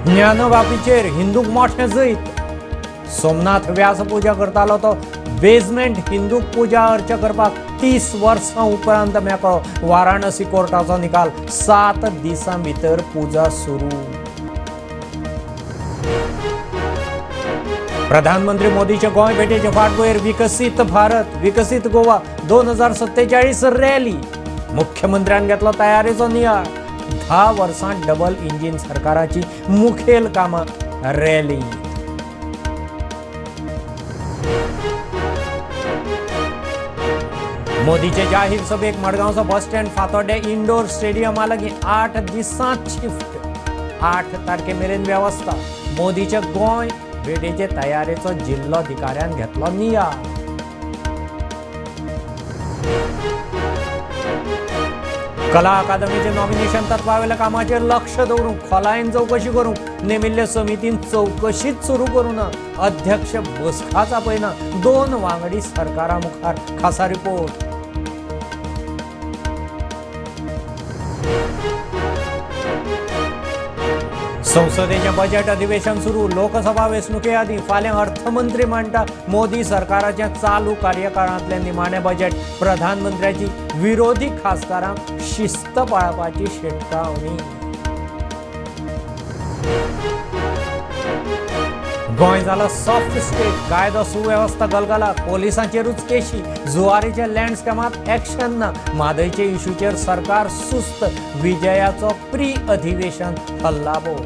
ज्ञानवापीचेर हिंदूक मोठें जैत. सोमनाथ व्यास पुजा करतालो तो बेजमेंट हिंदूक पुजा अर्चा करपाक 30 वर्सां उपरांत मेकळो. वाराणसी कोर्टाचो निकाल, 7 दिसां भितर पुजा सुरू. प्रधानमंत्री मोदीचे गोंय भेटेचे फाटभुंयेर विकसीत भारत विकसीत गोवा 2047 रॅली. मुख्यमंत्र्यान घेतलो तयारेचो नियाळ. 10 वर्सां डबल इंजीन सरकाराची मुखेल कामां रॅली. मोदीचे जाहीर सभेक मडगांवचो बस स्टँड फातोड्डें इंडोर स्टेडियमा लागीं 8 दिसांत शिफ्ट. 8 तारखे मेरेन वेवस्था. मोदीचे गोंय भेटेचे तयारेचो जिल्लोधिकाऱ्यान घेतलो नियाळ. कला अकादमीचे नॉमिनेशन तत्वावेल्या कामाचेर लक्ष दवरूंक खोलायेन चवकशी करूंक नेमिल्ले समितीन चवकशीच सुरू करूं ना. अध्यक्ष बसकाच आपयना. 2 वांगडी सरकारा मुखार. खासा रिपोर्ट. संसदेचें बजेट अधिवेशन सुरू. लोकसभा वेंचणुके आदीं फाल्यां अर्थमंत्री मांडटा मोदी सरकाराचें चालू कार्यकाळांतलें निमाणें बजेट. प्रधानमंत्र्याची विरोधी खासदारांक शिस्त पाळपाची शिटकावणी. गोंय जाला सॉफ्ट स्टेट. कायदो सुवेवस्था गलगला. पोलिसांचेरूच केशी. जुवारीच्या लँड स्कॅमांत एक्शन ना. म्हादयचे इशूचेर सरकार सुस्त. विजयाचो प्री अधिवेशन हल्लाबोल.